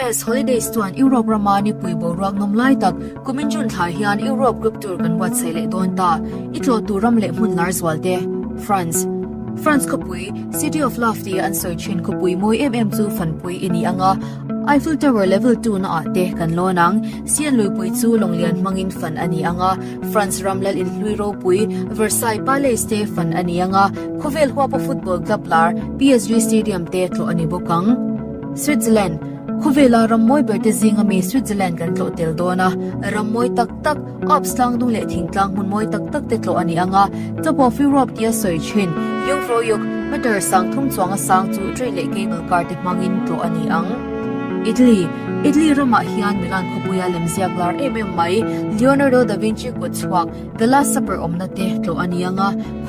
CMS Holidays chuan Europe rama nipui boruak nawm lai tak kumin June thla hian Europe Group Tour kan buatsaih leh dawn ta. I tlawh tur ram leh hmun lar zual te. France France khawpui, City of Love tia an sawi thin khawpui mawi em em chu fanpui i ni ang a, Eiffel Tower level 2 na ah te kan lawn ang. Sian luipui chu lawnglian hmangin fan a ni ang a, France ram lal inhlui ropui Versailles Palace te fan a ni ang a, khawvel huapa football club lar PSG Stadium te tlawh a ni bawk ang. Switzerland, Khawvela ram mawi ber te zinga mi Switzerland kan tlawh tel dawn a, ram mawi tak tak, Alps tlangdung leh thingtlang hmun mawi tak tak te tlawh a ni ang a, Top of Europe tia sawi thin Jungfraujoch, meter 3000 chuanga sang chu train leh cable car te hmangin tlawh a ni ang. Italy, Italy ramah hian Milan khawpuia lemziak lar em em mai Leonardo da Vinci kut chhuak The Last Supper awmna te tlawh a ni ang a,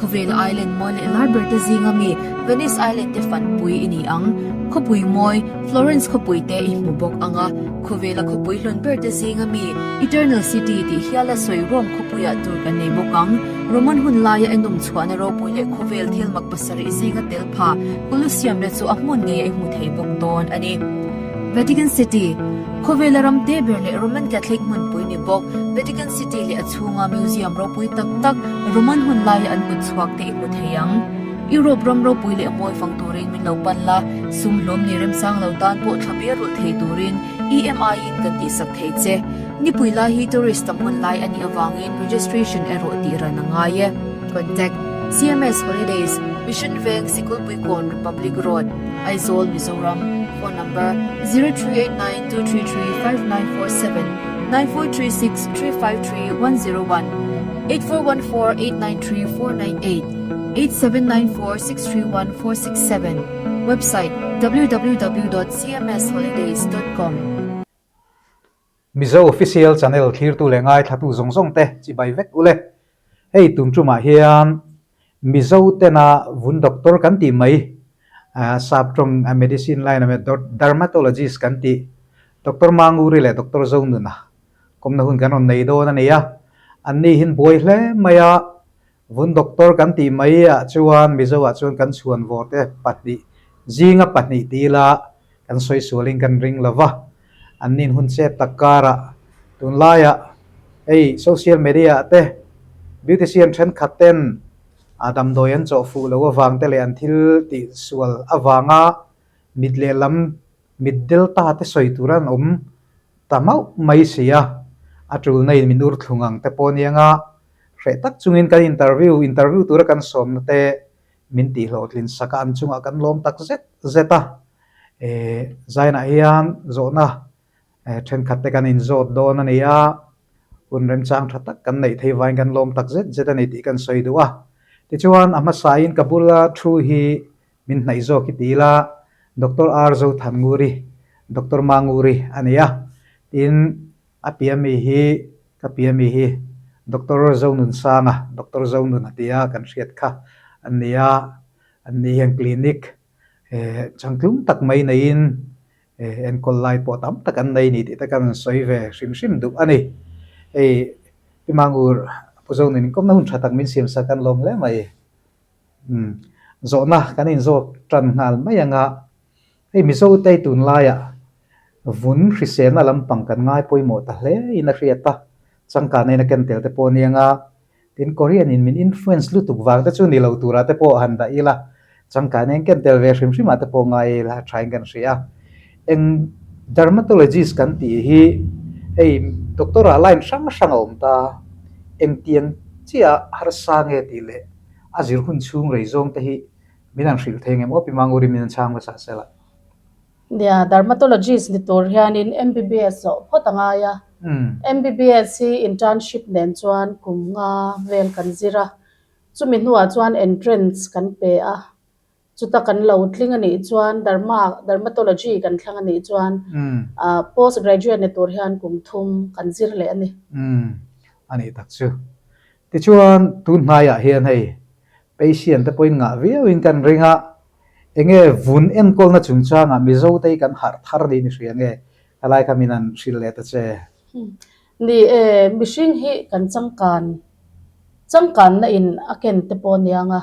khawvela island mawi leh lar ber te zinga mi Venice Island te fanpui i ni ang. Khawpui mawi Florence khawpui te i hmu bawk ang a, khawvela khawpui hlun ber te zinga mi Eternal City tih hiala sawi Rome khawpuiah tur kan nei bawk ang. Roman hun laia enawm chhuahna ropui leh khawvel thil mak pasarih zinga tel pha Colosseum te chu a hmun ngei a i hmu thei bawk dawn a ni. Vatican City, Khawvela ram te ber leh Roman Catholic hmunpui ni bawk Vatican City leh a chhunga museum ropui tak tak Roman hun laia an kut chhuak te i hmu thei ang. Europe ram ropui leh mawi fang turin min lo pan la, sum hlawm ni remchang lo tan pawh thla bial rulh thei turin EMI in kan tihsak thei che. Nipui lai hi tourist tam hun lai a nih avangin registration erawh tih ran a ngai e. Contact, CMS Holidays, Mission Veng, Sikulpuikawn, Republic Road, Aizawl, Mizoram, Phone number, 0389 233 5947, 9436 353 101, 8414 893 498, 8794 631 467, Website, www.cmsholidays.com. Mizo Official Channel thlirtu leh ngaithlatu zawng zawng te chibai vek ule. Hei tun tumah hian Mizo tena vun doctor kan tih mai, sap tawng medicine line a dermatologist kan tih Doctor Manguri leh Doctor Zonuna kawmna hun kan rawn nei dawn a ni a. Anni hin buai hle mai a, vun doctor kan tih mai ah chuan Mizo ah chuan kan chhuan vawr te pahnih zinga pahnih ti ila kan sawi sualin kan ring lo va. Annin hun chep tak karah tunlaiah hei social media ah te beautician thenkhat ten a damdawi an chawh fuh lo avang te leh an thil tih sual avanga mit lehlam mit delta te sawi tur an awm ta mauh mai si a, a tulna in min ur thlung ang te pawh anianga hreh tak chungin kan interview interview tura kan sawmna te Min tih hlawhtlin sak a, an chungah kan lawm tak zet zet a. Zainah hian zawhna thenkhat te kan inzawt dawn a ni a, hun remchang tha tak kan neih thei vangin kan lawm tak zet zet a ni tih kan sawi duh a. Tichuan, a hmasain ka bula thu hi min hnaih zawk hi ti ila, Doctor R Zothanguri, Doctor Manguri a ni a, tin, A pi ami hi ka pi ami hi Doctor Zonunsanga, Doctor Zonun a tia kan hriat kha an ni a, an ni hian clinic changtlung tak mai neiin enkawl lai pawh tam tak an nei ni tih te kan rawn sawi ve hrim hrim duh a ni. Hei Pi Mangur Pu Zonun inkawmna hun tha tak min siam sak an lawm hle mai. Zawhna kan inzawt tan nghal mai anga Hei Mizote tunlaiah vun hriselna lampang kan ngai pawimawh ta hle in a hriat a, changkan ain a ken tel te pawh aniang a, tin Korean in min influence lutuk vang te chu ni lo turah te pawh han dah ila, changkan ain ken tel ve hrim hrim ah te pawh ngai ila a tha in kan hria a. Eng dermatologist kan tih hi hei doctor ah line hrang hrang a awm ta, engtiang chiah harsa nge tih leh a zir hun chhung rei zawng te hi Min an hrilh thei ngem aw Pi Manguri min an chhang hmasa sela. Nia, dermatologist ni tur hianin MBBS zawh phawt a ngai a. MBBS hi internship nen chuan kum nga vel kan zir a, chumi hnuah chuan entrance kan pe a, chuta kan lo tling a nih chuan derma dermatology kan thlang a nih chuan post graduate ni tur hian kum thum kan zir leh a ni. A nih tak chu. Tichuan tun hnaiah hian hei Patient te pawhin ngah viauin kan ring a, enge vun enkawlna chungchangah Mizo te hi kan harh thar niin i hria nge? Helai kha min han hrilh leh ta che. Ni e, mihring hi kan changkan, changkanna in a ken te pawh aniang a,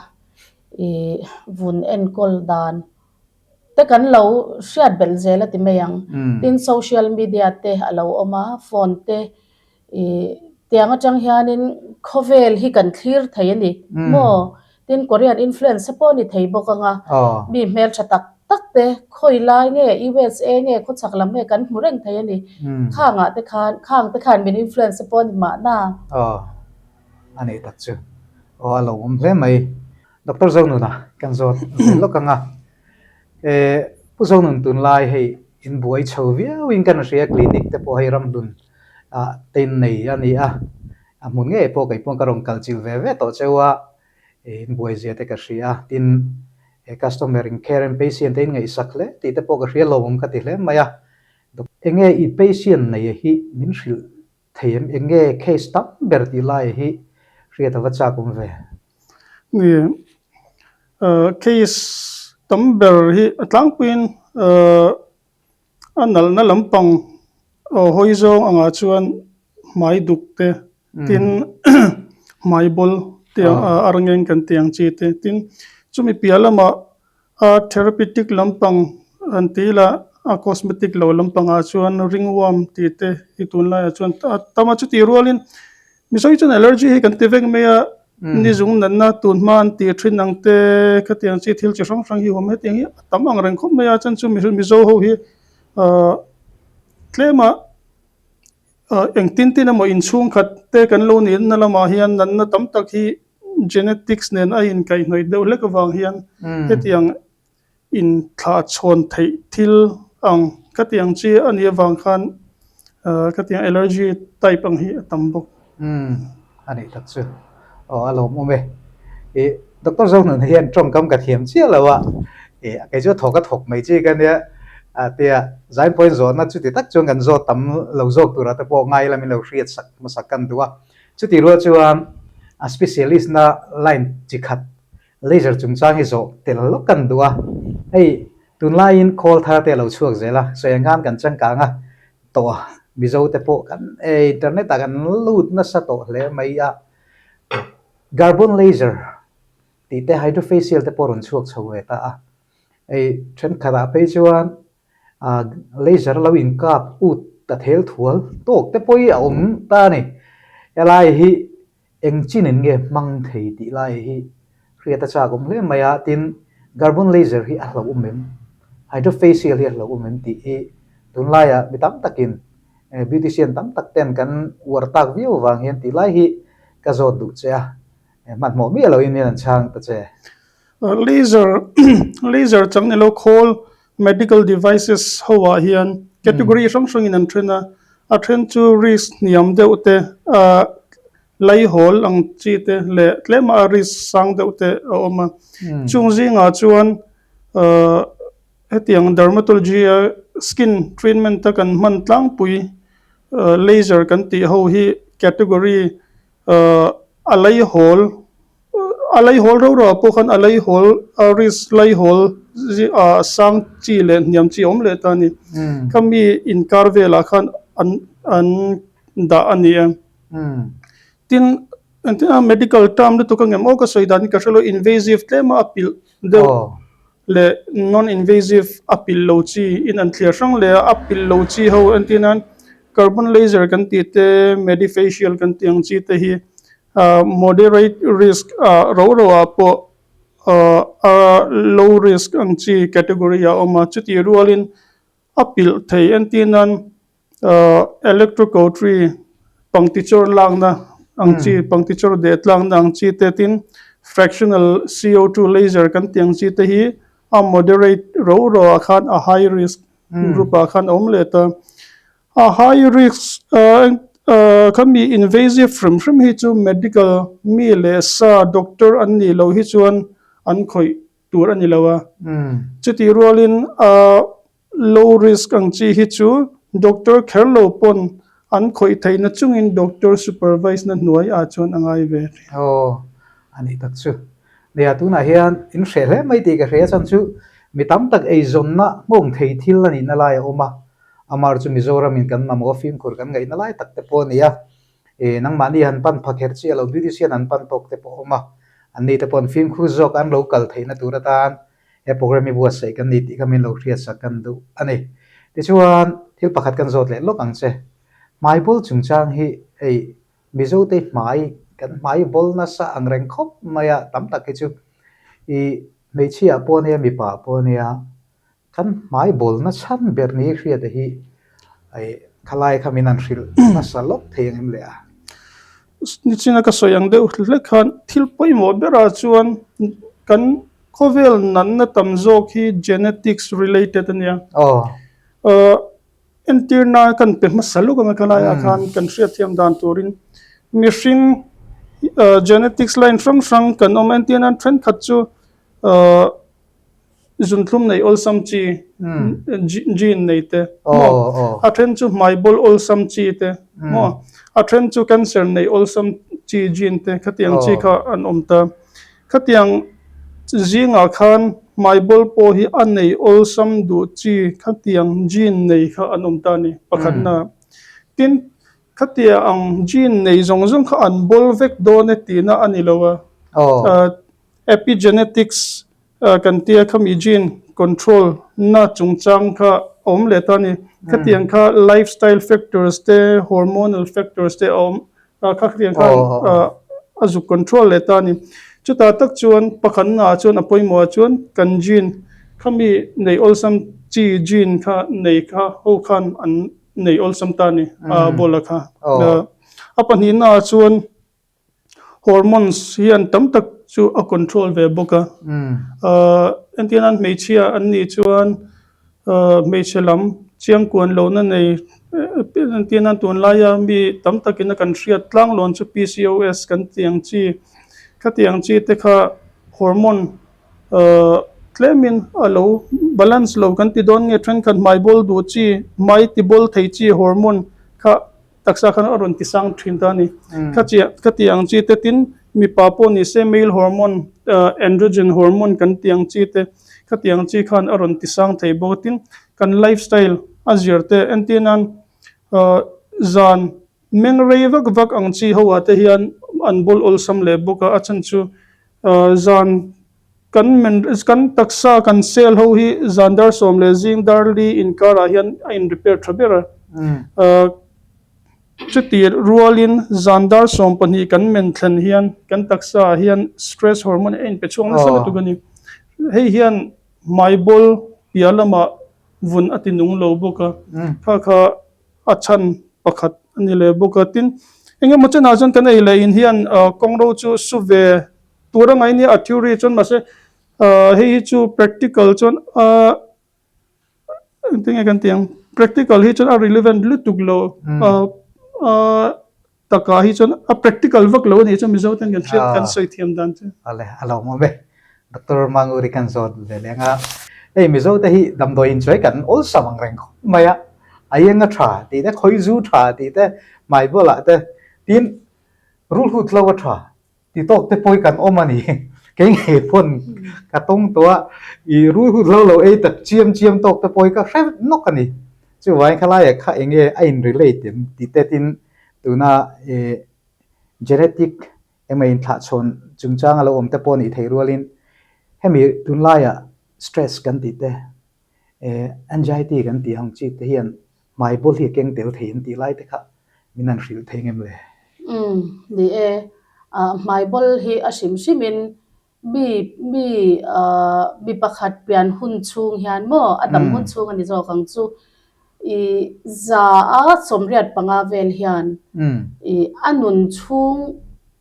i vun enkawl dan. te kan lo hriat belh zel a ti mai ang. Tin, social media te a lo awm a, phone te ih tiang atang hianin khawvel hi kan thlir thei a ni maw? Tin, Korean influence te pawh a ni thei bawk ang a, mi hmeltha tak tak te khawi lai nge USA nge khawchhak lam nge kan hmu reng thei a ni. Khangah te khan khang te khan min influence te pawh a ni mahna. Aw, a nih tak chu. Aw, a lo awm hle mai. Doctor Zonuna kan zawt zel lawk ang a. Eh, Pu Zonun tunlai hei in buai chho viau in kan hria clinic te pawh hei ramhlun ah te in nei a ni a, a hmun ngei pawh kei pawh ka rawn kal chilh ve ve tawh cheu a, in buai zia te ka hria a, tin customer in care and patient te in ngaihsak hle tih te pawh ka hria lawmawm ka ti hle mai a. Enge i patient nei hi min hrilh thei em? Enge case tam ber tih lai hi hriat a va chak awm ve? Ni, case tam ber hi a tlangpuiin a nalhna lampang hawi zawng angah chuan hmai duk te tin hmai bawl te arngeng kan tih ang chi te tin chumi piah lamah A therapeutic lampang han ti ila a cosmetic lo lampangah chuan ringworm tih te hi tunlaiah chuan a tam a chutih rualin Mizo hi chuan allergy hi kan ti vek mai a ni zung natna tun hma an tih thin ang te khatiang chi thil chi hrang hrang hi awm hetiang hi a tam ang reng khawp mai a chuan chu Mizo ho hi ahh tlema Engtin tin emaw inchhungkhat te kan lo nihna lamah hian natna tam tak hi genetics nen a inkaihhnawih deuh hlek avang hian hetiang inthlahchhawn theih thil ang khatiang chi a nih avang khan khatiang allergy type ang hi a tam bawk. Umm a nih tak chu. Aw a lawmawm e. Ih Doctor Zohnun hian tawngkam ka thiam chiah lo a, ih kei chu a thawk a thawk mai chi ka nia a tia zai point zawhna chuti tak chuan kan zawt tam lo zawk turah te pawh ngai ila min lo hriat sak hmasak kan duh a. Chuti rual chuan a specialist na line chi khat laser chungchang hi zawh tel lawk kan duh a. Hei tunlaiin khawl thar te a lo chhuak zel a, sawi ang khan kan changkang a tawh a, Mizo te pawh kan internet ah kan lut nasa tawh hle mai a. Carbon laser tih te hydrofacial te pawh rawn chhuak chho ve ta a, hei thenkhatah phei chuan ah laser lo inkap ut ta thel thual tawk te pawh hi a awm ta a ni. Helai hi eng chin in nge hmang thei tih lai hi hriat a chak awm hle mai a, tin carbon laser hi a hlauhawm em? Hydrofacial hi a hlauhawm em tih hi tunlaiah mi tam takin Beautician tam tak ten kan uar tak viau vang hian tih lai hi ka zawt duh che a, hmanhmawh miah loin min an chhang ta che. Laser laser chang ni lo khawl medical devices ho ah hian category hrang hrang in an then a, a then chu risk hniam deuh te ah laihawl ang chi te leh tlem a risk sang deuh te a awm a, chung zingah chuan ah Hetiang dermatology a skin treatment a kan hman tlangpui laser kan tih ho hi category a laihawl a laihawl rau rau ah pawh khan a laihawl a risk laihawl ah sang chi leh hniam chi a awm leh ta a ni. Khami inkar velah khan an an dah a ni a. Tin engtin a medical term lutuk ang em aw ka sawi dan hi ka hrelo invasive tlem a a pilh deuh leh non invasive a pilh lo chi in an thliar hrang leh a, a pilh lo chi ho entir nan carbon laser kan tih te medifacial kan tih ang chi te hi ah moderate risk ah ro ro ah pawh ah a low risk ang chi category ah a awm a chutih rualin a pilh thei entir nan Electrocautery pangtichawr lakna ang chi pangtichawr deh tlakna ang chi te tin fractional CO2 laser kan tih ang chi te hi a moderate ro ro ah khan a high risk group ah khan a awm leh ta. A high risk khami invasive hrim hrim hi chu medical mi leh sa doctor an nih loh hi chuan an khawih tur a ni lo a. Chutih rualin a Low risk ang chi hi chu doctor kher lo pawn an khawih theihna chungin doctor supervise na hnuai ah chuan a ngai ve thin. Aw, a nih tak chu. Nia, tunah hian in hreh hle mai tih ka hria chuan chu mi tam tak eizawnna nghawng thei thil a nihna lai a awm a, amar chu Mizoramin kan mamawh a fimkhur kan ngaihna lai tak te pawh a ni a, e nangmahni han pan pha kher chiah lo beautician an pan tawk te pawh a awm a, anni te pawh an fimkhur zawk an lo kal theihna tur atan. he program hi buatsaih kan ni tih kha min lo hriatsak kan duh a ni. Tichuan, thil pakhat kan zawt leh lawk ang che. Hmai bawl chungchang hi hei Mizote hmai kan hmai bawl nasa ang reng khawp mai a, tam tak hi chu i hmeichhia pawh ania mipa pawh ania Kan hmai bawlna chhan ber ni hriata hi khalai kha min han hrilh hmasa lawk thei ang em le a? Nichina ka sawi ang deuh hlek khan thil pawimawh berah chuan kan khawvel natna tam zawk hi genetics related a nia. Entirna kan pe hmasa lawk ang a khalaiah khan kan hriatthiam dan turin mihring genetics line hrang hrang kan awm a, entirna thenkhat chu Zunthlum nei awlsam chi gene nei te maw a then chu hmaibawl awlsam chi te maw a then chu cancer nei awlsam chi gene te khatiang chi kha an awm ta khatiang zingah khan hmaibawl pawh hi a nei awlsam duh chi khatiang gene nei kha an awm ta a ni pakhatna tin khatia ang gene nei zawng zawng kha an bawl vek dawn e tihna a ni lo a Epigenetics kan tia khami gene control na chungchang kha a awm leh ta a ni. Khatiang kha lifestyle factors te, hormonal factors te a awm kha khatiang khan a zuk control leh ta a ni. Chutah tak chuan pakhatna ah chuan a pawimawh ah chuan kan gene khami nei awlsam chi gene kha nei kha ho khan an nei awlsam ta a ni a bola kha. A pahnihna ah chuan Hormones hian tam tak chu a control ve bawk a. Entir nan hmeichhia an nih chuan hmeichhe lam chiangkuan lohna nei entir nan tunlaia mi tam takin a kan hriat tlanglawn chu PCOS kan tih ang chi khatiang chi te kha hormone tlemin a lo balance lo kan ti dawn nge thenkhat hmai bawl duh chi hmai ti bawl thei chi hormone kha Taksa khan a rawn ti sang thin ta a ni. Kha ti ang chi te tin mipa pawh ni se male hormone androgen hormone kan ti ang chi te kha ti ang chi khan a rawn ti sang thei bawk a tin kan lifestyle a zir te entir nan zan meng rei vak vak ang chi ho ah te hian an bawl awlsam leh bawk a a chhan chu zan Kan men kan taksa kan cell ho hi zan dar sawm leh zing dar li inkarah hian a in repair tha ber a. Chuti rualin zan dar 12 kan men thlen hian kan taksa ah hian stress hormone a inpe chhuak nasa lutuk a ni. Hei hian hmaibawl piah lamah vun a ti nung lo bawk a. Kha kha a chhan pakhat a ni leh bawk a. Tin, engemaw chenah chuan kan ei leh in hian kawngro chu su ve Tur a ngaih nia a theory chuan mahse hei hi chu practical chuan a engtin nge kan tih ang practical hi chuan a relevant lutuk lo a takah hi chuan a practical vak lo a nih chuan Mizo ten kan hriat kan sawi thiam dan chu. Awle a lo awm e Doctor Manguri kan zawt ve leng a hei Mizo te hi damdawi inchuai kan awlsam ang reng khawp mai a a eng a tha tih te khawi zu tha tih te hmai bulah te tin rulhut lo a tha Ti tawk te pawh hi kan awm a ni. Kei ngei pawn ka tawng tawh a, i rulhut lo lo ei tak chiam chiam tawk te pawh hi ka hre nawk a ni. Chuvangin khalaiah kha eng nge a in relate em tih te tin tuna i genetic emaw inthlahchhawn chungchang a lo awm te pawh nih theih rualin hemi tunlaiah stress kan tih te, anxiety kan tih ang chi te hian Hmai bawl hi a keng tel thei an tih lai te kha min han hrilh thei ngem le? Umm, ni e. Hmai bawl hi a hrim hrimin mi mi mi pakhat pian hun chhung hian maw a dam hun chhung a ni zawk ang chu i za a 85 vel hian i a nun chhung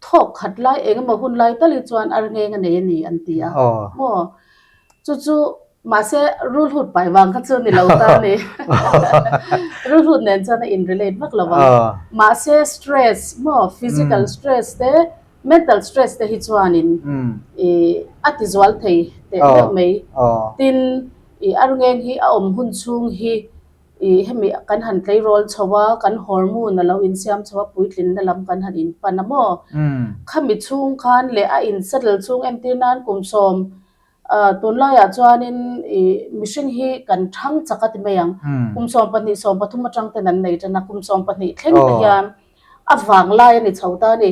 thawk khat lai eng emaw hun lai tal hi chuan arngeng a nei a ni an ti a maw chu chu Mahse, rulhut pai vang kha chu ni lo ta a ni. Rulhut nen chuan a in relate vak lo ang. Mahse, stress maw, physical stress te, mental stress te hi chuanin i a ti zual thei teh deuh mai. Tin, i arngeng hi a awm hun chhung hi i hemi kan han tleirawl chho a, kan hormone a lo insiam chho a, puitlinna lam kan han inpan a maw? Khami chhung khan leh a in settle chhung entir nan kum sawm Tunlaiah chuanin ih mihring hi kan thang chak a ti mai ang. Kum 12 13 atang ten an nei tan a, kum 12 thleng te hian a vang lai a ni chho ta a ni.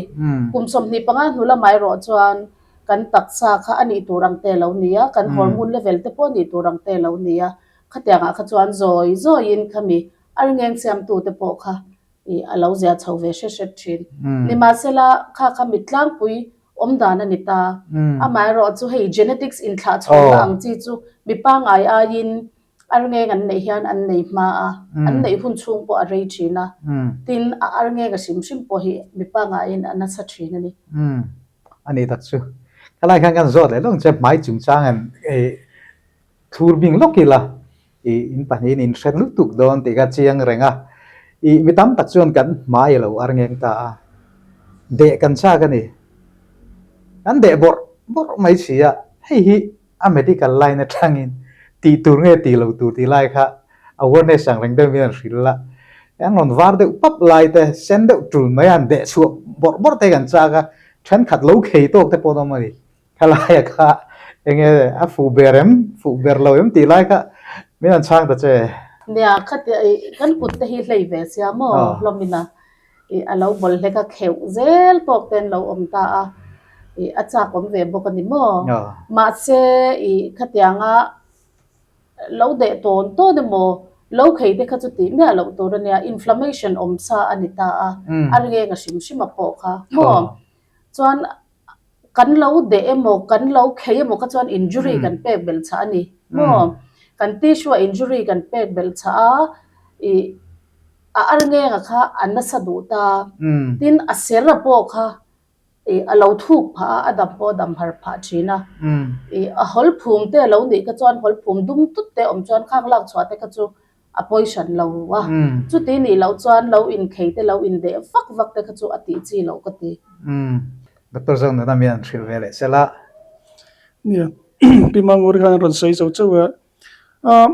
Kum 25 hnu lamah erawh chuan kan taksa kha a nih tur ang te lo ni a, kan hormone level te pawh a nih tur ang te lo ni a, khatiangah kha chuan zawi zawiin khami arngeng siamtu te pawh kha ih a lo zia chho ve hret hret thin. Nimahsela kha kha mit tlangpui awm dan a ni ta. Amaherawh chu hei genetics inthlah chhawmna ang chi chu mi pangngai aiin arngeng an neih hian an nei hma a, an neih hun chhung pawh a rei thin a, tin a arngeng a hrim hrim pawh hi mi pangaiin a nasa thin a ni. A ni tak chu. Khalai khan kan zawt leh lawng che hmai chungchang an thlur bing lawk ila i in pahnihin in hre lutuk dawn tih kha chiang reng a, i mi tam tak chuan kan hmai a lo arngeng ta a, deh kan chak a ni. Kan deh bawrh bawrh mai si a, hei hi a medical line atangin tih tur nge tih lo tur tih lai kha awareness ang reng deuh hian an hrilh a, an rawn var deuh pap lai te, sen deuh tul mai a han deh chhuah bawrh bawrh te kan chak a, thenkhat lo khei tawk te pawh an awm a ni. Khalaia kha enge a fuh ber em, fuh ber lo em tih lai kha min han chhang ta che. Nia, khatia i kan kut te hi hlei ve sia maw hlawmin a. Ih a lo bawl hlek a kheuh zel tawk te an lo awm ta a, ih a chak awm ve bawk a ni maw? Mahse ih khatianga lo deh tawn tawn emaw lo khei te kha chu tih miah loh tur a nia, inflammation awm sa a ni ta a, a reng a hrim hrim a pawh kha maw? Chuan kan lo deh emaw kan lo khei emaw kha chuan injury kan pek belh chah a ni maw? Kan tissue ah injury kan pek belh chah a, ih A arngenga kha a nasa duh ta. Tin, a sera pawh kha ih a lo thuk phah a, a dam pawh a dam har phah thin a. Ih a hawl phum te a lo nih kha chuan hawl phum dum tut te awm chuan khang lak chhuah te kha chu a pawi hran lo a. Chuti nih loh chuan lo inkhei te lo indeh vak vak te kha chu a tih chi loh ka ti. Doctor Zonuna mi an hrilh ve leh sela. Nia, Pi Manguri khan a rawn sawi zo chauh a.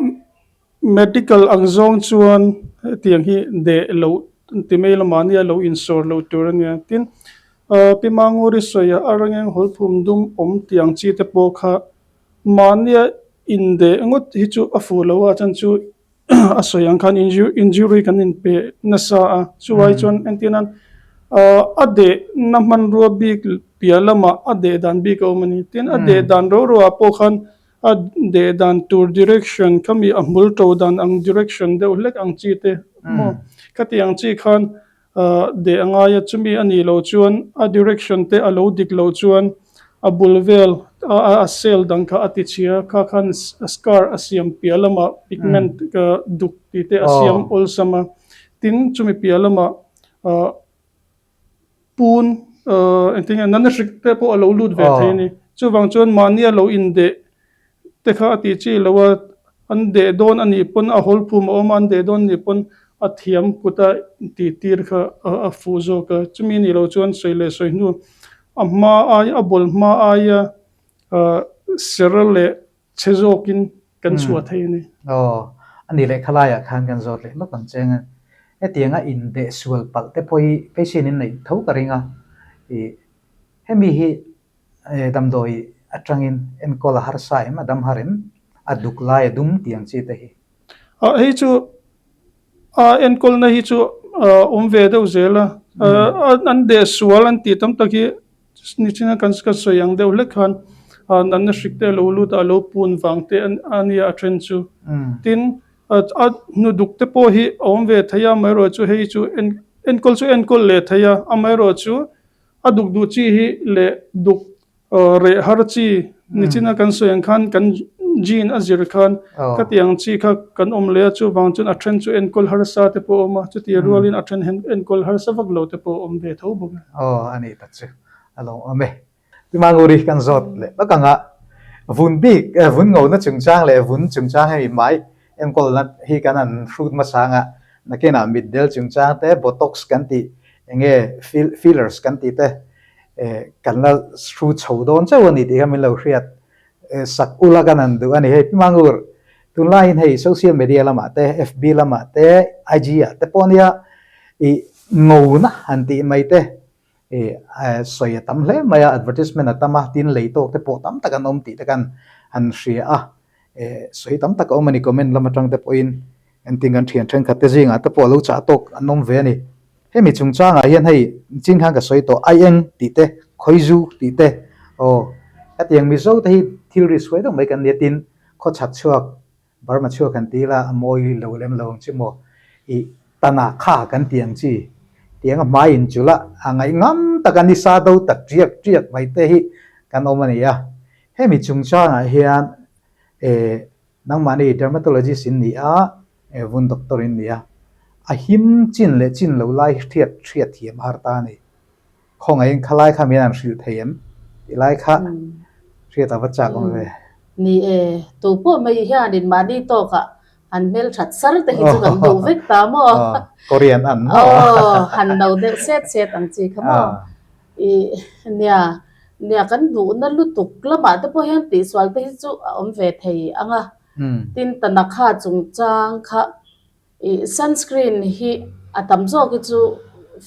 Medical ang zawng chuan hetiang hi deh loh ti mai lamah nia lo insawr loh tur a nia. Tin, Pi Manguri sawi a arangeng hawlphum dum awm tih ang chi te pawh kha mahnia indeh ngawt hi chu a fuh lo a, chan chu a sawi ang khan injury kan inpe nasa a. Chuai chuan entir nan a dehna hmanrua bik piah lamah a deh dan bik a awm a ni. Tin, a deh dan ro ro ah pawh khan A deh dan tur direction kha mi a hmul to dan ang direction deuh hlek ang chi te maw khati ang chi khan ah deh a ngai a chumi a nih loh chuan a direction te a lo dik loh chuan a bul vel a a cell dang kha a ti chhia kha khan scar a siam piah lamah pigment duk tih te a siam awlsam a tin chumi piah lamah ah Pun engtin nge natna hrik te pawh a lo lut ve thei a ni. Chuvang chuan mahni a lo indeh te kha a tih chi lo a, an deh dawn a nih pawn a hawl phum a awm a, an deh dawn a nih pawn a thiam kut a tih tir kha a fuh zawk a. Chumi nih loh chuan sawi leh sawi hnu a hma ai a bawl hma aia ser leh Chhe zawkin kan chhuah thei a ni. Aw, a ni leh khalaiah khan kan zawt leh lawk ang cheng a. Hetianga indeh sual palh te pawh hi patient in neih tho ka ring a. Ih, hemi hi damdawi atangin enkawl a harsa em, a dam har em, a duk lai a dum tih ang chi te hi. Ah, hei chu a enkawlna hi chu awm ve deuh zel a. An deh sual an tih tam tak hi Nichina kan ka sawi ang deuh hlek khan natna hrik te a lo lut a, a lo pun vang te a nia a then chu. Tin, a hnu duk te pawh hi a awm ve thei a, amaherawhchu chu hei chu enkawl chu enkawl leh thei a, amaherawhchu chu a duk duh chi hi leh duk Reh har chi nichina kan sawi ang khan kan gene a zir khan ka tih ang chi kha kan awm leh a, chuvang chuan a then chu enkawl harsa te pawh a awm a, chutih rualin a then enkawl harsa vak lo te pawh a awm ve tho bawk a. Aw a nih tak chu a lo awm e. Timanguri kan zawt leh lawk ang a, vun bik vun ngona chungchang leh vun chungchang hemi hmai enkawlna hi kan han hrut hmasa ang a, nakinah mitdel chungchang te botox kan tih enge fillers kan tih te Kan la hru chho dawn chauh a ni tih kha min lo hriat sak ula kan han duh a ni. Hei Pi Mangur, tunlaiin hei social media lamah te, FB lamah te, IG ah te pawh nia ih ngona han tih mai te ih sawi a tam hle mai a, advertisement a tam a, tin lei tawk te pawh tam tak an awm tih te khan han hria a, sawi tam tak a awm a ni comment lam atang te pawhin engtin kan thian thenkhat te zingah te pawh lo chah tawk an awm ve a ni. Hemi chungchangah hian hei chin khan ka sawi tawh ai eng tih te, khawizu tih te aw. Khatiang Mizo te hi thil risk huai deuh mai kan nia tin khawchhak chhuak Burma chhuak kan ti ila a mawi lo lem lo ang chi maw? Ih tanah kha kan ti ang chi. Tiang a hmai in chulh a, a ngaih ngam tak a nisa do tak tiak tiak mai te hi kan awm a ni a. Hemi chungchangah hian eh nangmahni dermatologist in ni a, eh vun doctor in ni a, a him chin leh chin lo lai hriat hriat thiam a har ta a ni. Khawngaihin khalai kha min an hrilh thei em? Tih lai kha hriat a va chak awm ve. Ni e, tu pawh mai hianin mahni tawkah han hmelthat sar te hi chu kan duh vek ta maw? Korean an maw? Aw, han no deuh set set ang chi kha maw? I nia, nia kan duhna lutuk lamah te pawh hian tihsual te hi chu a awm ve thei ang a. Tin, Tanakha chungchang kha Ih sunscreen hi a tam zawk hi chu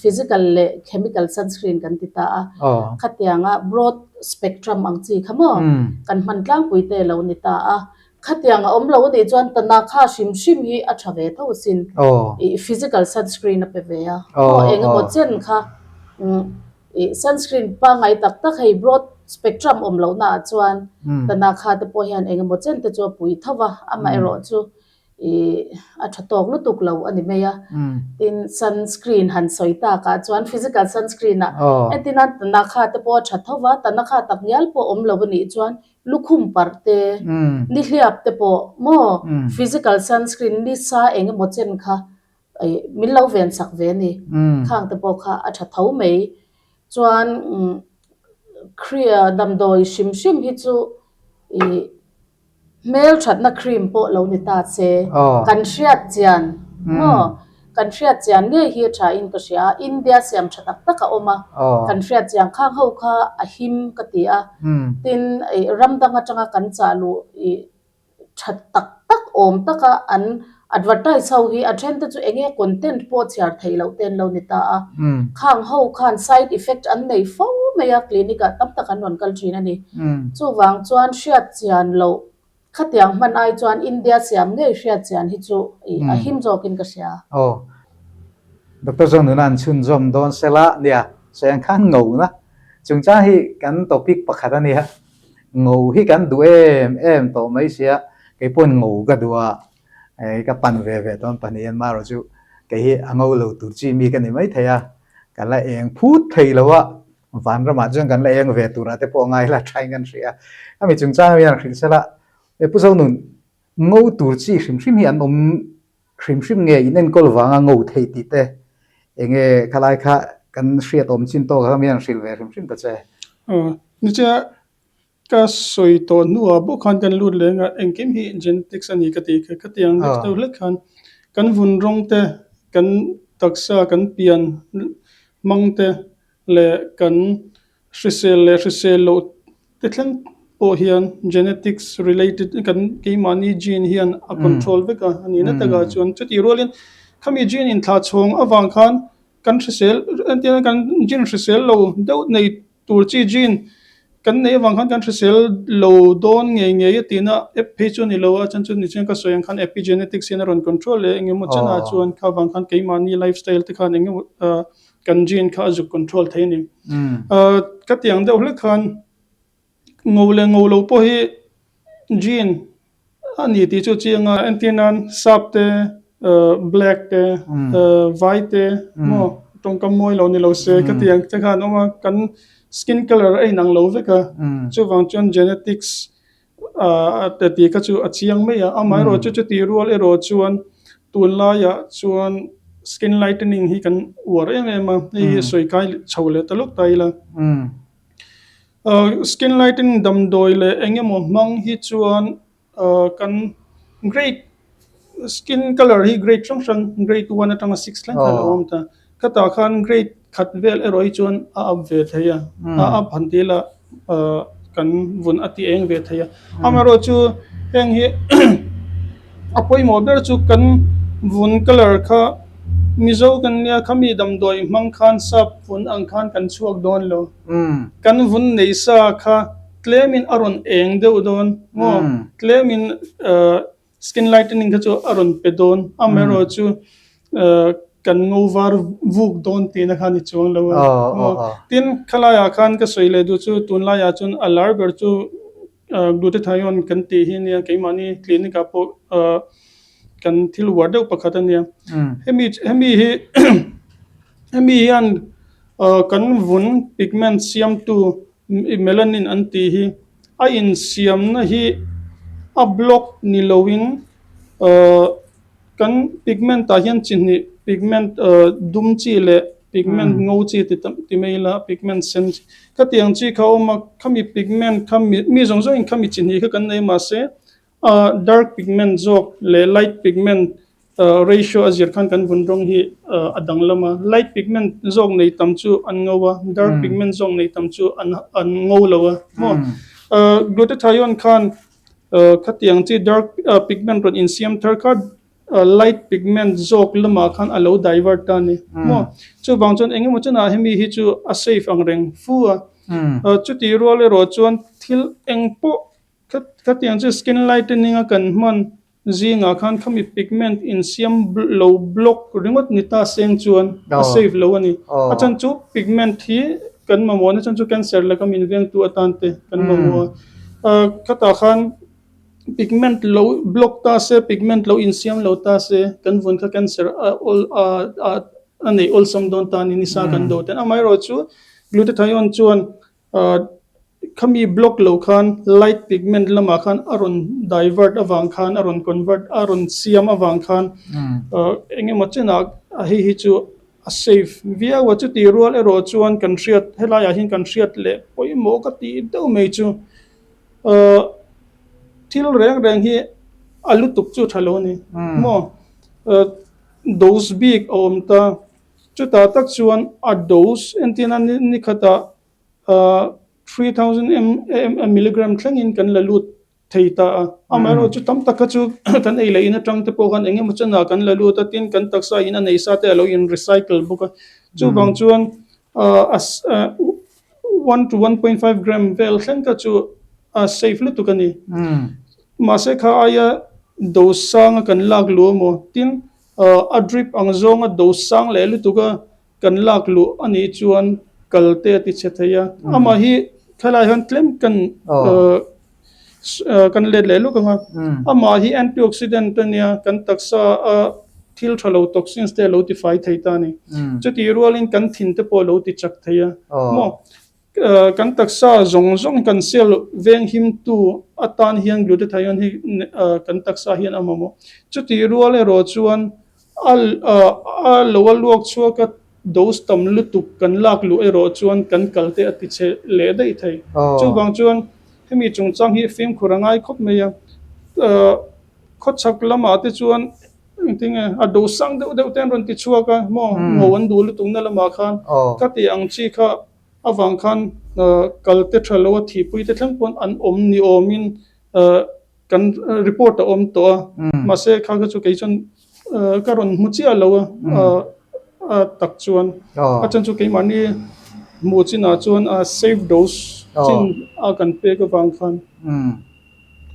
physical leh chemical sunscreen kan ti ta a, khatianga broad spectrum ang chi kha maw kan hman tlangpui te lo ni ta a, khatiang a awm lo anih chuan tanakha hrim hrim hi a tha ve tho sin, ih physical sunscreen a pe ve a, aw eng emaw chen kha ih sunscreen pangngai tak tak hei broad spectrum awm lohna ah chuan tanakha te pawh hian eng emaw chen te chu a pui tho va, amaherawh chu Ih a tha tawk lutuk lo a ni mai a. Tin, sunscreen han sawi takah chuan physical sunscreen ah entir nan tanakha te pawh a tha tho va, tanakha tak ngial pawh awm lo a nih chuan lukhum parh te, nihliap te pawh maw physical sunscreen nisa eng emaw chen kha ih min lo ven sak ve a ni. Khang te pawh kha a tha tho mai. Chuan damdawi hrim hrim hi chu ih. Hmelthatna cream pawh lo ni ta che. Kan hriat chian maw? Kan hriat chian ngei hi a tha in ka hria a, India siam tha tak tak a awm a, kan hriat chian khang ho kha a him ka ti a, tin ram dang atanga kan chah luh ih tha tak tak awm taka an advertise ho hi a then te chu eng nge content pawh chhiar theih loh te an lo ni ta a, khang ho khan side effect an nei fo mai a, clinic ah tam tak an rawn kal thin a ni. Chuvang chuan hriat chian loh khatiang hman ai chuan India siam ngei hriat chian hi chu a him zawkin ka hria. Aw. Doctor Zonuna an chhunzawm dawn sela nia, sawi ang khan ngona chungchang hi kan topic pakhat a nia. Ngo hi kan duh em em tawh mai sia, keipawhin ngo ka duh a, ka pan ve ve dawn pahnih an marawh chu kei hi a ngo lo tur chi mi ka ni mai thei a, ka la eng phut thei lo a, vanramah chuan kan la eng ve turah te pawh ngai la thain kan hria a, ami chungchang hian hrilh sela, Pu Zonun, ngo tur chi hrim hrim hi an awm hrim hrim nge in enkawl vanga ngo thei tih te enge khalai kha kan hriat awm chin tawk ang hian hrilh ve hrim hrim ta che. Aw, nichia ka sawi tawh hnuah bawk khan kan lut leng a, engkim hi genetics a ni ka tih kha, khatiang hlek deuh hlek khan kan vun rawng te, kan taksa kan pian hmang te leh kan Hrisel leh hrisel loh te thleng pawh hian genetics related kan keimahni gene hian a control vek a, a nihna takah chuan chutih rualin khami gene inthlah chhawng avang khan kan hrisel entirna kan gene hrisel lo deuh nei tur chi gene kan neih avang khan kan hrisel lo dawn ngei ngei a tihna app phei chu a ni lo a, chuan chu nichian ka sawi ang khan epigenetics hian a rawn control leh engemaw chenah chuan kha avang khan keimahni lifestyle te khan engemaw ah Kan gene kha a zuk control thei a ni. Ka ti ang deuh hlek khan ngo leh ngo lo pawh hi gene a ni tih chu chiang a, entir nan sap te, black te, vai te maw tawngkam mawi lo ni lo se ka ti ang te khan awm a, kan skin colour a inang lo vek a, chuvang chuan genetics A tih kha chu a chiang mai a, amaherawh chu chutih rual erawh chuan tunlaiah chuan skin lightening hi kan uar em em a, hei hi sawi kai chho leh ta lawk ta ila. Skin lightening damdawi leh eng emaw hmang hi chuan kan grade skin colour hi grade hrang hrang grade one atanga six thleng khan a awm ta, khatah khan grade khat vel erawh hi chuan a up ve thei a, a up han tih lah kan vun a ti eng ve thei a. Amaherawh chu heng hi a pawimawh ber chu kan vun colour kha Mizo kan nia khami damdawi hmang khan sap vun ang khan kan chhuak dawn lo. Kan vun nei sa kha tlemin a rawn eng deuh dawn maw tlemin skin lightening kha chu a rawn pe dawn. Amaherawh chu. Kan ngo var vuk dawn tihna kha ni chuang lo a. Tin, khalaiah khan ka sawi leh duh chu tunlaiah chuan a lar ber chu glutathione kan tih hi nia, keimahni clinic ah pawh kan thil uar deuh pakhat a nia. Hemi hemi hi hemi hian kan vun pigment siamtu melanin an tih hi a insiamna hi a block ni loin Kan pigment ah hian chi hnih pigment dum chi leh pigment ngo chi ti tam ti mai ila pigment sen chi khatiang chi kha a awm a khami pigment kha mi zawng zawng in khami chi hnih kha kan nei mahse dark pigment zawk leh light pigment ratio a zir khan kan vun rawng hi a danglam a light pigment zawk nei tam chu an ngo a dark pigment zawk nei tam chu an an ngo lo a maw glutathione khan Khatiang chi dark pigment rawn insiam thar kha light pigment zawk lamah khan a lo divert ta a ni maw. Chuvang chuan eng emaw chenah hemi hi chu a safe ang reng fu a. Chutih rual erawh chuan thil eng pawh khatiang chi skin lightening a kan hman zingah khan khami pigment insiam lo block ringawt ni ta seng chuan a safe lo a ni. A chhan chu pigment hi kan mamawhna chhan chu cancer laka min vengtu atan te kan mamawh a. Khatah khan pigment lo block ta se pigment lo insiam lo ta se kan vun kha cancer a awl a a a neih awlsam dawn ta a ni nisa kan do ten amaherawhchu glutathione chuan khami block lo khan light pigment lamah khan a rawn divert avang khan a rawn convert a rawn siam avang khan eng emaw chenah hei hi chu A safe viau a, chutih rual erawh chuan kan hriat helaiah hian kan hriat leh pawimawh ka tih deuh mai chu ahh thil reng reng hi a lutuk chu tha lo a ni maw ahh dose bik a awm ta chutah tak chuan a dose entirna ni khatah ahh 3000 mm milligram thlengin kan la lut thei ta a. Amaherawh chu tam tak kha chu kan ei leh in atang te pawh khan eng emaw chanah kan la lut a, tin kan taksa in a nei sa te a lo in recycle bawk a. Chuvang chuan ahh 1 to 1.5 gram vel thleng kha chu a safe lutuk a ni. Mahse kha aia dose sang a kan lak luh emaw tin a drip ang zawnga dose sang leh lutuk a Kan lak luh a nih chuan kal te a ti chhe thei a, amah hi thalai hian tlem kan kan let leh lawk ang a, amah hi antioxidant a nia, kan taksa a thil tha lo toxins te a lo tifai thei ta a ni. Chutih rualin kan thin te pawh a lo ti chak thei a maw. Kan taksa zawng zawng kan cell veng himtu atan hian glutathione hi kan taksa hian a mamawh. Chutih rual erawh chuan a a lo a luak chhuak a dose tam lutuk kan lak luh erawh chuan kan kal te a ti chhe leh daih thei. Chuvang chuan hemi chungchang hi fimkhur a ngai khawp mai a. Khawchhak lamah te chuan engtinge a dose sang deuh deuh te an rawn ti chhuak a maw ngo an duh lutuk na lamah khan ka tih ang chi kha Avang khan kal te tha lo a thihpui te thleng pawn an awm ni awmin kan report a awm tawh a, mahse kha kha chu kei chuan ka rawn hmu chiah lo a a tak chuan a chan chu keimahni hmuh chinah chuan a safe dose chin a kan pek avang khan.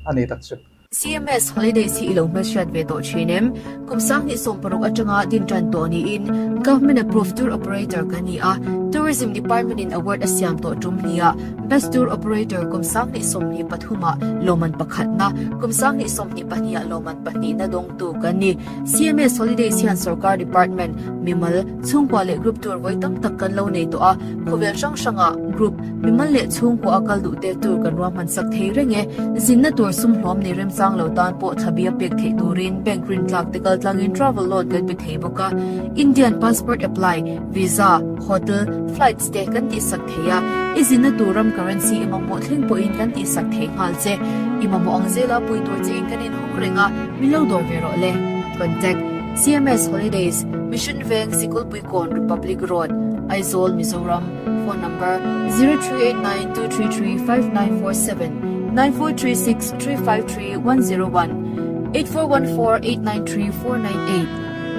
A ni tak chu. CMS Holidays hi i lo hmelhriat ve tawh thin em? Kum 2016 atanga din tan tawh niin Government Approved Tour Operator kan ni a, Tourism Department in award a siam tawh tum hniah Best Tour Operator kum 2023 ah lawmman pakhatna, kum 2022 ah lawmman pahnihna dawngtu kan ni. CMS Holidays hian sorkar department, mimal, chhungkua leh group tour vawi tam tak kan lo nei tawh a, khawvel hrang hrangah group, mimal leh chhungkua a kal duh te tur kan ruahman sak thei reng e. Zinna tur sum hlawm nei remchang lo tan pawh thlabia pek theih turin bank rintlak te kal tlangin travel loan kan pe thei bawk a. Indian passport apply, visa, hotel, flights te kan tihsak thei a, i zinna tur ram currency i mamawh thleng pawhin kan tihsak thei nghal che. I mamawh ang zela pui tur che in kan inhawng reng a, min lo dawr ve rawh le. Contact, CMS Holidays, Mission Veng, Sikulpuikawn, Republic Road, Aizawl, Mizoram, Phone number, 0389 233 5947, 9436 353 101, 8414 893 498,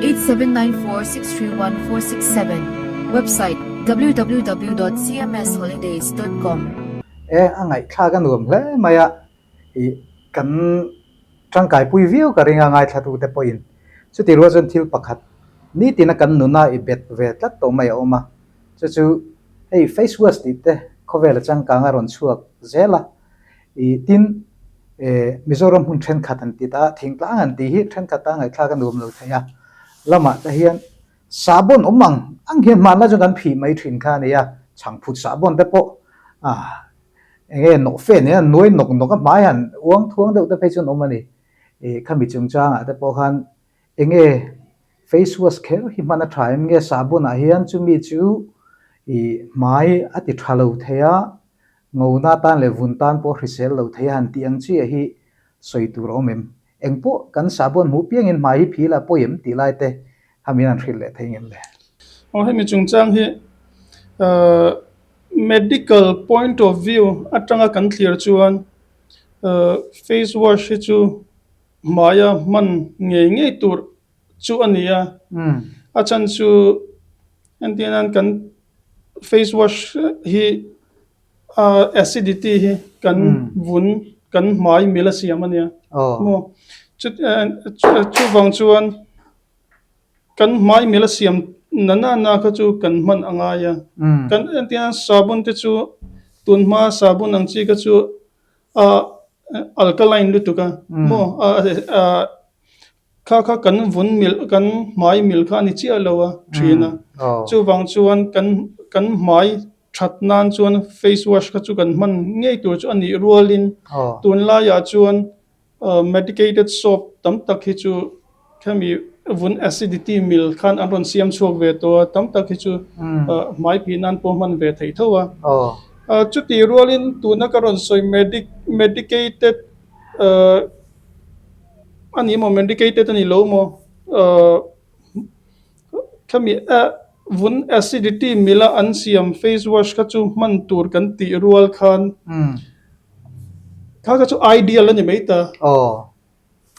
8794 631 467, Website, www.cmsholidays.com. E, a ngaihthlak a nuam hle mai a, ih kan tangkaipui viau ka ring a ngaithlatute pawhin. Chutih rual chuan thil pakhat. Nitina kan nuna i bet ve tlat tawh mai a awm a, chu chu hei face wash tih te khawvela changkang a rawn chhuak zel a, i tin Mizoram hmun thenkhat an ti ta a, thingtlang an tih hi thenkhat ta ngaihthlak a nuam lo thei a, lamah te hian sahbawn awm ang ang hian hmanlai chuan kan phih mai thin kha a ni a, chhangphut sahbawn te pawh ah eng nge nawh fe nen a nuai nawk nawk a hmai han uang thuang deuh te phei chuan awm a ni, i khami chungchangah te pawh khan Enge face wash kher hi hman a tha em nge sahbun ah hian chumi chu i hmai a ti tha lo thei a, ngona tan leh vun tan pawh hrisel lo thei a han tih ang chiah hi sawi tur a awm em? Engpawh kan sahbun hmuh piangin hmai hi phil a pawi em tih lai te kha min han hrilh leh thei ngem le? Aw hemi chungchang hi medical point of view atanga kan thlir chuan face wash hi chu Hmaia hman ngei ngei tur chu a ni a, a chhan chu entir nan kan face wash hi acidity hi kan vun kan hmai mil a siam a nia maw chuvang chuan kan hmai mil a siam na na na kha chu kan hman a ngai a, kan entir nan sabun te chu tunhma sabun ang chi kha chu. A alkaline lutuk a maw a kha kha kan vun milh kan hmai milh kha a ni chiah lo a thin a chuvang chuan kan kan hmai that nan chuan face wash kha chu kan hman ngei tur chu a nih rualin tunlaiah chuan medicated soap tam tak hi chu Khami vun acidity mil khan an rawn siam chhuak ve tawh a, tam tak hi chu hmai phih nan pawh hman ve theih tho a. Chutih rualin tuna ka rawn sawi medicated a ni maw, medicated a ni lo maw, khami vun acidity mila an siam face wash kha chu hman tur kan tih rual khan kha kha chu ideal a ni mai ta.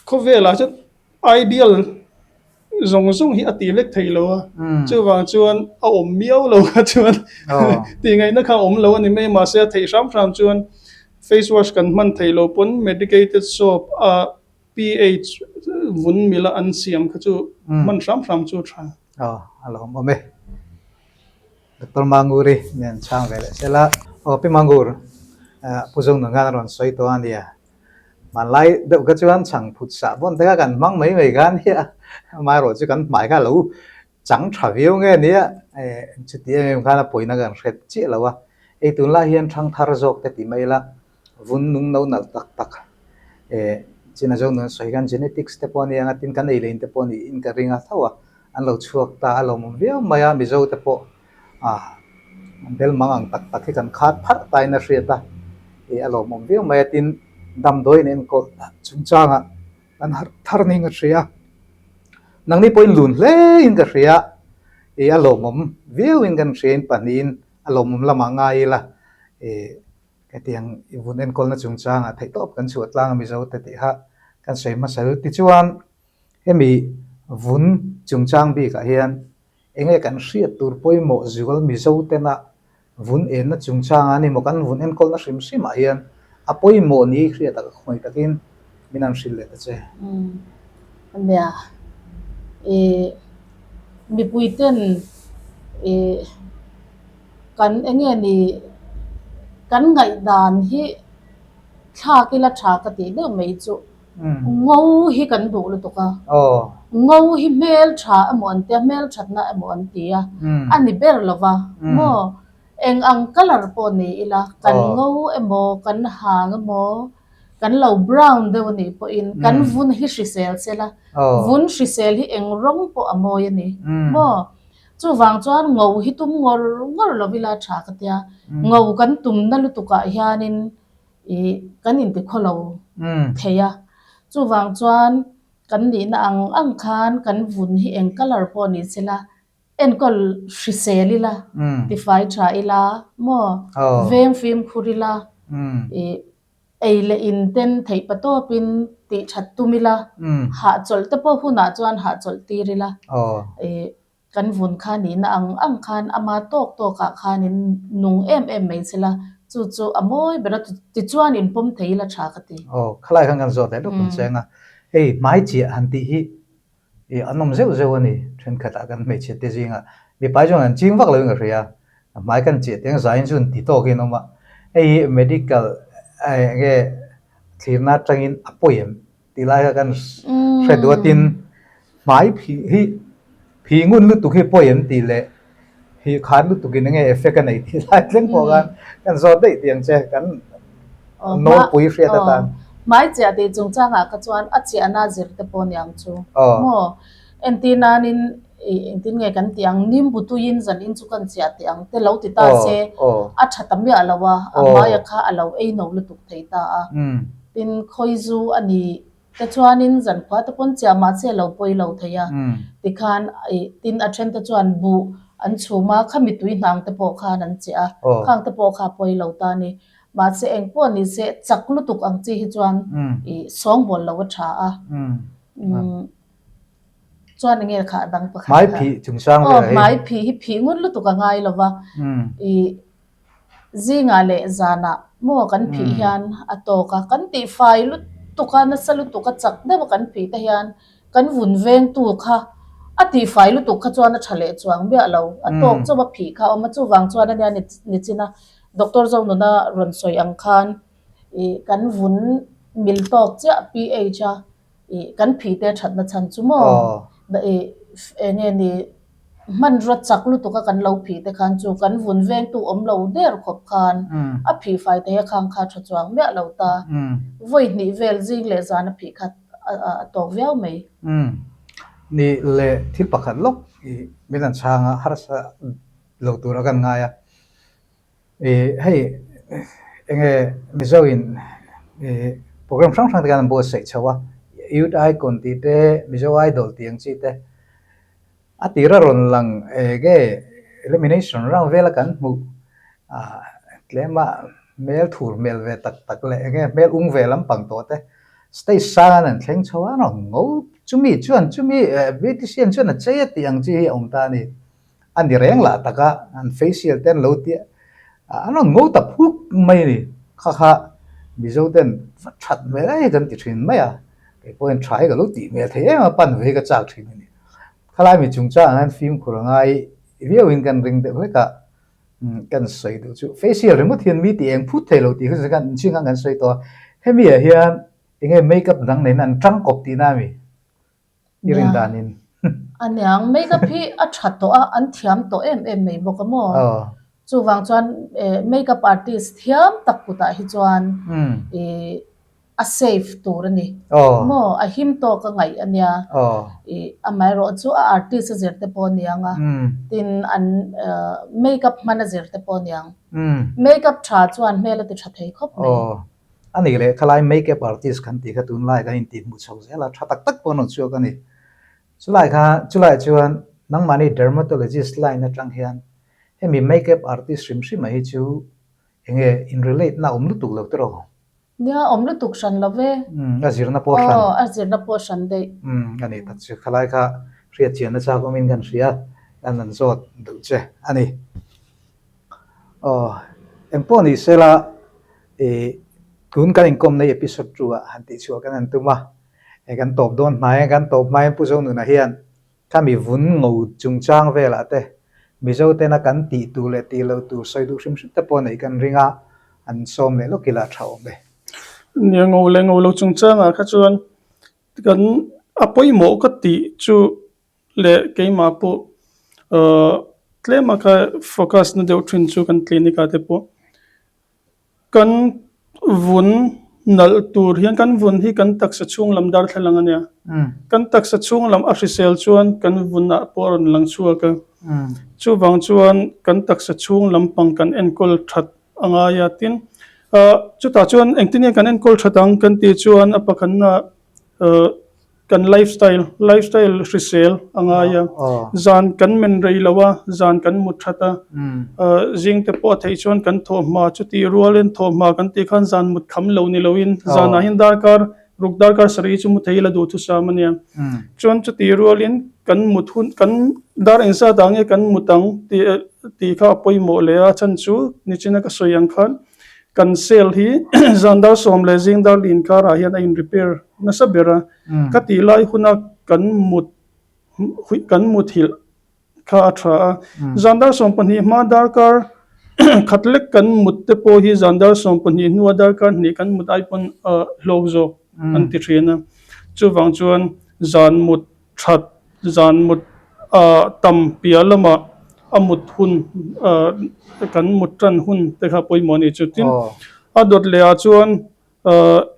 Khawvelah chuan ideal zawng zawng hi a tih vek thei lo a, chuvang chuan a awm miau lo kha chuan tih ngaihna kha a awm lo a ni mai a, mahse a theih hram hram chuan face wash kan hman theih loh pawn medicated soap a pH vun mila an siam kha chu hman hram hram chu a tha. Aw a lawmawm e. Doctor Manguri nen chhang ve leh sela. Aw Pi Mangur, Pu Zonunga a rawn sawi tawh a nia. Hmanlai deuh kha chuan chhang phut sah vawn te kha kan hmang mai mai kha ania, amaherawh chu kan hmai kha lo chang tha viau nge nia, chuti em em khan a pawina kan hre chiah lo a, hei tunlai hian thang thar zawk te tih mai ila vun nung no nalh tak tak china zo nun sawi khan genetics te pawh a nia tin kan ei lein te pawh niin ka ring a tho a, an lo chhuak ta a lawmawm viau mai a, Mizo te pawh Ah, bel mang ang tak tak hi kan khat pharh ta in a hriat a, ih a lawmawm viau mai a, tin damdawi in enkawl chungchangah kan harh thar niin ka hria, nangni pawhin lun hle in ka hria, ih a lawmawm viau in kan hria in pahnihin a lawmawm lamah ngai ila, ih hetiang i vun enkawlna chungchangah theihtawp kan chhuah tlang a Mizo te tih kha kan sawi hmasa lut tichuan hemi vun chungchang bikah hian Enge kan hriat tur pawimawh zual Mizo tena vun enna chungchanga ni maw kan vun enkawlna hrim hrimah hian a pawimawh ni hriat a ka khawngaih takin min han hrilh leh ta che. Nia, i mipui ten i kan enge ni kan ngaihdan hi thlak ila tha ka tih deuh mai chu. Ngo hi kan duh lutuk a. Ngo hi hmeltha emaw an tia, hmelthatna emaw an ti a, a ni ber lo va. Maw? Eng ang colour pawh ni ila, kan ngo emaw, kan hang emaw, kan lo brown deuh a nih pawhin kan vun hi hrisel sela, vun hrisel hi eng rawng pawh a mawi a ni. Maw? Chuvang chuan ngo hi tum ngawr ngawr lo ila tha ka tia. Ngo kan tumna lutukah hianin ih kan inti khaw lo thei a, chuvang chuan kan nihna ang ang khan kan vun hi eng colour pawh ni se la enkawl hrisel ila tifai tha ila maw veng fimkhur ila ih ei leh in ten theih pa tawpin tih that tum ila hahchawlh te pawh hunah chuan hahchawlh tir ila ih. Kan vun kha nihna ang ang khan ama tawk tawkah khanin nung em em mai che la, chu chu a mawi ber a, tichuan inpawm thei ila tha ka ti. Aw, khalai khan kan zawt leh lawk ang cheng a, hei hmai chiah han tih hi I an awm zeuh zeuh a ni. Thenkhatah kan hmeichhe te zingah mipa hi chuan an ching vak loin ka hria. A hmai kan chiah teng zaiin chu an ti tawkin awm a. Hei hi medical enge thlirna atangin a pawi em? Tih lai kha kan hre duh a tin hmai phih hi phih ngun lutuk hi pawi em tih leh phih khan lutuk in enge effect a nei tih lai thleng pawh khan kan zawt daih tih ang che kan nawlpui hriat atan. Hmai chiah tih chungchangah kha chuan a chiahna zir te pawh niang chu maw entir nanin engtin nge kan tih ang nimbu tuiin zanin chu kan chiah teh ang te lo ti ta se a tha ta miah lo a a hmaia kha a lo ei no lutuk thei ta a. Tin, khawi zu a ni te chuanin zankhua te pawn chiah mahse a lo pawi lo thei a, tikhan ih tin a then te chuan buh an chhum a, khami tui hnang te pawh khan an chiah a, khang te pawh kha a pawi lo ta a ni. Mahse eng pawh ni se chak lutuk ang chi hi chuan ih sawngbawl lo a tha a, chuan enge kha a dang pakhat kha. Hmai phih chungchang vel hi. Aw hmai phih hi phih ngun lutuk a ngai lo va, ih Zingah leh zanah maw kan phih hian a tawk a, kan tihfai lutuk a, nasa lutuk a, chak deuh a kan phih te hian kan vun vengtu kha a tihfai lutuk kha chuan a tha leh chuang miah lo, a tawk chauh a phih kha a awm a, chuvang chuan ania nichin a Doctor Zonuna rawn sawi ang khan ih kan vun mil tawk chiah pH a ih kan phih te thatna chhan chu maw ih eng nge ni Hmanraw chak lutuk a kan lo phih te khan chu kan vun vengtu awm lo der khawp khan a phih fai thei a khang kha tha chuang miah lo ta. Vawi hnih vel zing leh zan a phih kha a tawk viau mai. Ni leh thil pakhat lawk i min an chhang a, harsa lo tur a kan ngai a. I hei enge Mizo in i program hrang hrang te khan an buatsaih chho a, Youth Icon tih te, Mizo Idol tih ang chi te. A tira rawn lang ege elimination round vela kan hmuh ah tlema hmel thur hmel ve tak tak leh enge hmel ung ve lampang tawh te stage sang an an thleng chho a an rawn ngo chumi chuan chumi beautician chuan a chei a tih ang chi hi a awm ta a ni. A ni reng lah tak a an facial te an lo tia an rawn ngo ta phuk mai a ni. Kha kha Mizo ten va that hmel em kan ti thin mai a kei pawhin tha hi ka lo tih hmel thei em a pan ve hi ka chak thin a ni. Khalai mi chungchang ah hian fimkhur a ngai viauin kan ring deuh hlek a, kan sawi duh chu facial ringawt hian mi tih eng phut thei lo tih kha kan ching ang kan sawi tawh a, hemi ah hian enge makeup dang neiin an tangkawp tihna a mi i rin danin. Aniang, makeup hi a tha tawh a, an thiam tawh em em mai bawk a maw? Chuvang chuan makeup artist thiam tak kutah hi chuan ih a safe tur a ni. Maw a him tawk a ngaih a nia. Ih amaherawh chu a artist a zir te pawh a niang a, tin an makeup hman a zir te pawh a niang. Makeup tha chuan hmel a ti tha thei khawp mai. A nih leh khalai makeup artist kan tih kha tunlai kan intih hmuh chho zel a, tha tak tak pawh an rawn chhuak a ni. Chulai kha chulai chuan nangmahni dermatologist line atang hian hemi makeup artist hrim hrim ah hi chu enge in relate na awm lutuk lo tiraw? Nia, awm lutuk hran lo ve. Umm, a zirna pawh hran. Aw, a zirna pawh hran daih. Umm, a nih tak chu. Khalai kha hriat chianna chak awmin kan hria, kan han zawt duh che a ni. Aw, engpawh ni sela, ih, tun kan inkawmna hi episode 2 ah han tihchhuah kan han tum a, eh kan tawp dawn hnai a, kan tawp hmain Pu Zonuna hian Khami vun ngo chungchang velah te Mizo tena kan tih tur leh tih loh tur sawi duh hrim hrim te pawh neih kan ring a, an sawm leh lawk ila a tha awm e. Nia ngo leh ngo lo chungchangah kha chuan kan a pawimawh ka tih chu leh keimah pawh ahh tlema kha focus na deuh thin chu kan clinic ah te pawh Kan vun nalh tur hian kan vun hi kan taksa chhung lam darthlalang a nia. Kan taksa chhung lam a hrisel chuan kan vunah pawh a rawn lang chhuak a. Chuvang chuan kan taksa chhung lampang kan enkawl that a ngai a. Tin, chutah chuan engtin nge kan enkawl that ang kan tih chuan a pakhatna Kan lifestyle, lifestyle hrisel a ngai a, zan kan men rei lo a, zan kan mut that a, zing te pawh a theih chuan kan thawh hma chutih rualin thawh hma kan tih khan zan mut kham lo ni loin zanah hian darkar ruk darkar sarih chu mu thei ila duhthusam a nia. Chuan chutih rualin kan mut hun kan dar engzat ah nge kan mut ang tih tih kha a pawimawh leh a chhan chu nichina ka sawi ang khan Kan cell hi zan dar sawm leh zing dar lin karah hian a in repair nasa ber a, ka tih lai huna kan mut kan muthilh kha a tha a. Zan dar 12 hma darkar khat lek kan mut te pawh hi zan dar 12 hnua darkar hnih kan mut ai pawn hlawk zawk an ti thin a. Chuvang chuan zan mut that zan mut tam piah lamah a mut hun kan mut tan hun te kha pawimawh a ni chu. Tin, a dawt leh ah chuan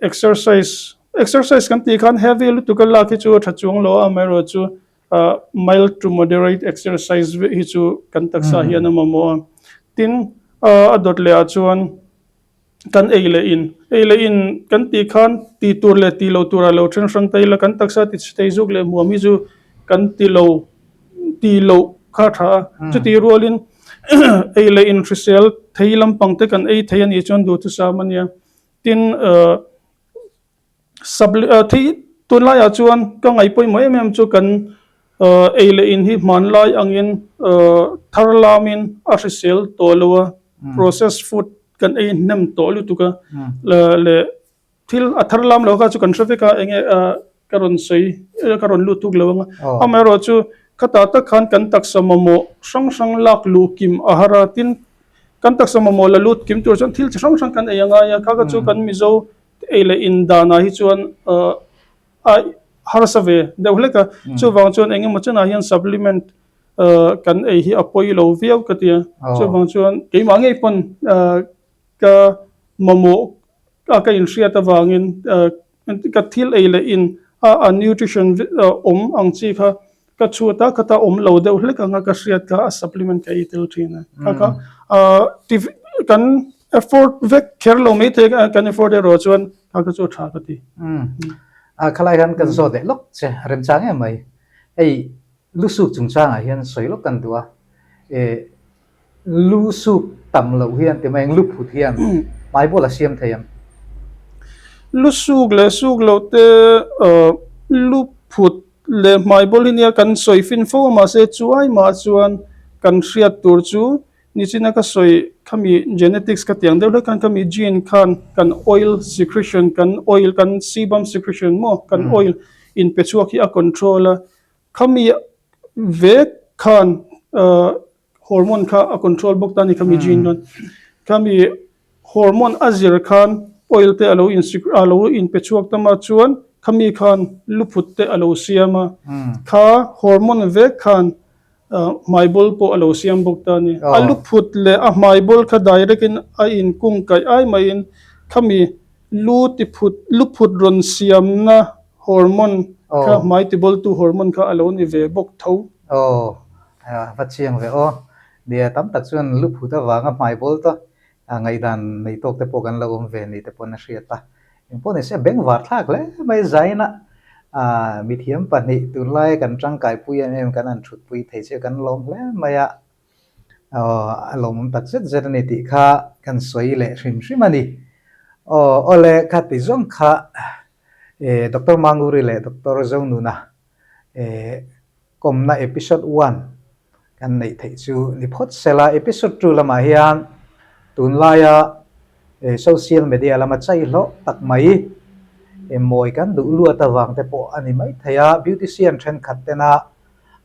exercise exercise kan tih khan heavy lutuk a lak hi chu a tha chuang lo a, amaherawhchu Mild to moderate exercise vek hi chu kan taksa hian a mamawh a. Tin, a dawt leh ah chuan kan ei leh in, ei leh in kan tih khan tih tur leh tih lo tur ah lo then hrang ta ila, kan taksa ti chhe thei zuk leh hmuam hi chu kan ti lo, tih loh kha a tha a. Chutih rualin ei leh in hrisel thei lampang te kan ei thei a nih chuan duhthusam a nia. Tin, Thei tunlaiah chuan ka ngaih pawimawh em em chu kan ei leh in hi hmanlai angin thar lamin a hrisel tawh lo a, process food kan ei hnem tawh lutuk a leh thil a thar lam lo kha chu kan hre vek a enge ka rawn sawi ka rawn lut tuk lo ang a, amaherawhchu khatah tak khan kan taksa mamawh hrang hrang lak luh kim a har a, tin kan taksa mamawh la lut kim tur chuan thil chi hrang hrang kan ei a ngai a, kha kha chu kan Mizo Ei leh in danah hi chuan a harsa ve deuh hlek a, chuvang chuan eng emaw chenah hian supplement kan ei hi a pawi lo viau ka ti a, chuvang chuan keimah ngei pawn ka mamawh a ka inhriat avangin ka thil ei leh in a nutrition awm ang chi kha Ka chhut a, khata awm lo deuh hlek anga ka hriat kha a supplement ka ei tel thin a. Kha kha ti kan effort vek kher lo mai thei kan effort erawh chuan kha kha chu a tha ka ti. A khalai hian kan zawt leh lawk che remchang em mai. Hei lusuk chungchangah hian sawi lawk kan duh a. Lu suk tam loh hian ti mai ang, lu phut hian hmai bual a siam thei ang. Lu suk leh suk loh te lu phut leh hmai bawl hi nia kan sawi fin fo a mahse chu ai mah chuan kan hriat tur chu nichina ka sawi khami genetics ka tiang deuh hlek khan khami gene khan kan oil secretion kan oil kan sebum secretion maw kan oil inpe chhuak hi a control a khami vek khan Hormone kha a control bawk ta a ni khami gene khan. Khami hormone a zir khan oil te a lo in a lo in pe chhuak tam a chuan khami khan luphut te a lo siam a. Kha hormone vek khan hmaibawl pawh a lo siam bawk ta a ni. A luphut leh a hmaibawl kha direct in a in kung kaih ai maiin khami lu ti phut luphut rawn siamna hormone kha hmai tibawltu hormone kha a lo ni ve bawk tho. Aw, va chiang ve aw. Nia, tam tak chuan lu phut avanga hmai bawl ta ngaihdan nei tawk te pawh kan lo awm ve ni te pawn a hriat a. Engpawh ni se bengvar thlak hle mai zaina mithiam pahnih tunlai kan tangkaipui em em kan han thutpui thei che kan lawm hle mai a. Aw, a lawmawm tak zet zet a ni tih kha kan sawi leh hrim hrim a ni. Aw, awle kha ti zawng kha Doctor Manguri leh Doctor Zonuna Kawmna episode one kan neih theih chu ni phawt sela, episode two lamah hian tunlaia social media lama chai hlawh tak mai mawi kan duh luat avang te pawh a ni mai thei a, beautician thenkhat tena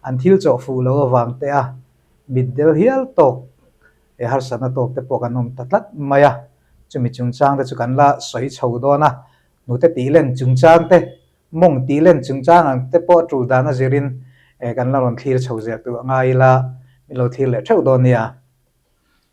an thil chawh fuh lo avang te a mitdel hial tawk harsatna tawk te pawh kan awm ta tlat mai a, chumi chungchang te chu kan la sawi chho dawn a, hnute tih len chungchang te Mawng tih len chungchang ang te pawh tul dan a zirin kan la rawn thlir chho zel tur a ngai ila, min lo thlir leh theuh dawn nia.